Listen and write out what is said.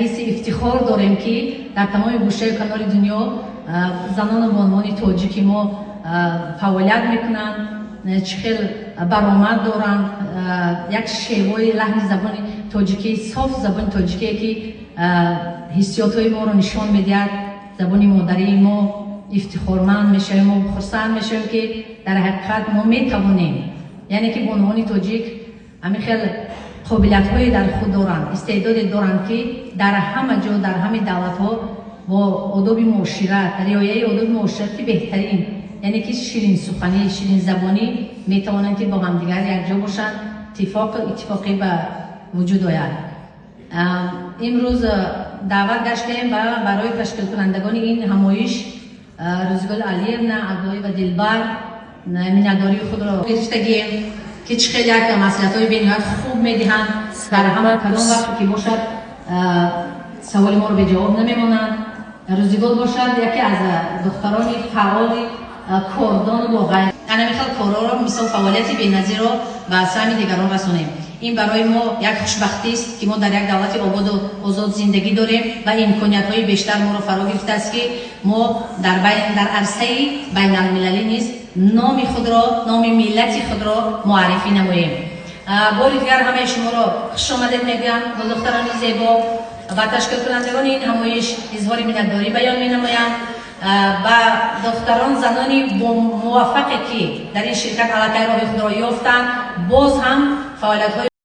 Ҳисси ифтихор дорем, ки дар тамоми гӯшаю канори дунё занону бонувони тоҷики мо фаъолият мекунанд, чӣ хел баромад доранд, як шеваи лаҳни забони тоҷикӣ, соф забони тоҷикие, ки ҳиссиётҳои моро нишон медиҳад, забони модарии мо. Ифтихорманд мешавем мо, хурсанд мешавем, ки дар ҳақиқат мо метавонем, яъне ки бонувони тоҷик ҳамин хел қобилиятҳое дар худ доранд, истеъдоде доранд, ки дар ҳама ҷо, дар ҳамаи давлатҳо бо одоби муошират, риояи одоби муоширати беҳтарин, яъне ки ширинсуханӣ, ширинзабонӣ метавонанд, ки бо ҳамдигар якҷо бошанд, иттифоқӣ ба вуҷуд ояд. Имрӯз даъват гаштем ва барои ташкилкунандагони ин ҳамоиш, Рӯзигул Алиевна Абдуллоева Дилбар, миннатдории худро гирифтагием, ки чӣ хел як маслиҳатҳои бениҳоят хуб медиҳанд. Дар ҳама кадом вақте ки бошад, саволи моро беҷавоб намемонанд. Рӯзигул бошад, яке аз духтарони фаъоли кордону боғайр, ана хел корҳоро, мисол, фаъолияти беназирро ба саҳми дигарон расонем. Ин барои мо як хушбахтист, ки мо дар як давлати ободу озод зиндагӣ дорем ва имкониятҳои бештар моро фаро гирифтааст, ки мо дар арсаи байналмилалӣ низ номи худро, номи миллати худро муаррифӣ намоем. Бори дигар ҳамаи шуморо хушомадед мегӯям, гулдухтарони зебо. Ба ташкилкунандагони ин ҳамоиш изҳори миннатдорӣ баён менамоям. Ба духтарон, занони муваффақе, ки дар ин ширкат аллакай роҳи худро ёфтанд, боз ҳам фаъолиятҳои